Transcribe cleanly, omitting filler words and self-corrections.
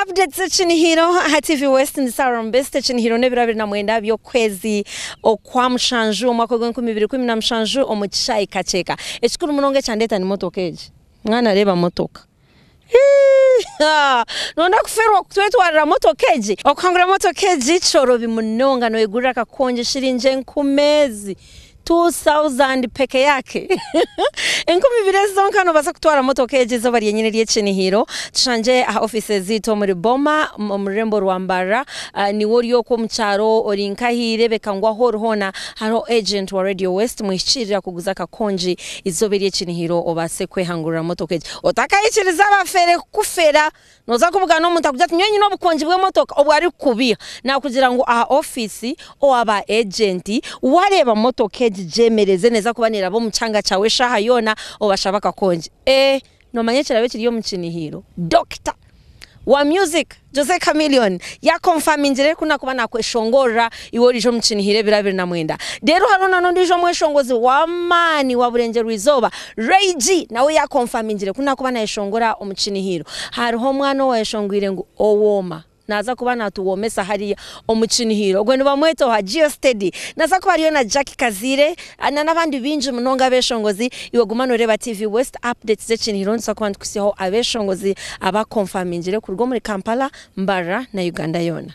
Updates Ekinihiro aha TV West ndi Sarah Mbest. Ekinihiro n'ebiro 29 by'okwezi okwa mushanju omwaka ogw'enkumi ibiri ikumi na mushanju omu kishaayi Kakyeka. Ekikuru munonga ekyandeeta ni motoka egi. Mwana reeba motoka. Noyenda kufeerwa kutwetwarira motoka egi? Okuhangura motoka egi kyorobi munonga noyegurira akakongi shiringi enkumi ezi. 2000 peke yake. 2000 ezi zonka nobaasa kutwara motoka egi eizooba ryenyini ery'ekinihiro. Tushangye aha offices zaitu omuri Boma omu rurembo rwa Mbarara. Niiwe ori okwo omu kyaro ori nkahi rebeka ngu ahu ori hoona hariho agent wa Radio West muhikiirira kuguza akakongi eizooba ery'ekinihiro obaase kwehangurira motoka egi. Otakayikiriza abafeere kukufera. Nooza kubugana omuntu akugira ati nyowe nyine obukongi bw'emotoka obwo arikukubiiha naakugira ngu aha ofiisi owa ba ejenti waareeba motoka egi gyemereze neeza kuba neeraba omu kyanga kyawe eshaaha yoona obashabe akakongi. Eeh noomanya ekiraabe kiri omu kinihiiro? Dokita wa music Jose Chameleone yakonfamingire ku naakuba naakweshongorera iwe oriija omu kinihiiro ebiro 29. Reero hariho na n'ondiijo omweshongozi w'amaani wa Burengyerwa-izooba, Ray G nawe yakonfamingire ku naakuba naayeshongora omu kinihiiro. Hariho omwana owaayeshongwire ngu owooma naaza kuba naatuwoomesa hariya omu kinihiiro. Ogwo nibamweta oha? Geosteady. Naaza kuba ariyo na Jackie Kaziire na n'abandi baingi munonga abeeshongozi. Iwe guma nooreeba TV West updates z'ekinihiiro nituza kuba nitukuhitsyaho abeeshongozi abakonfamingire kuruga omuri Kampala, Mbarara na Uganda yoona.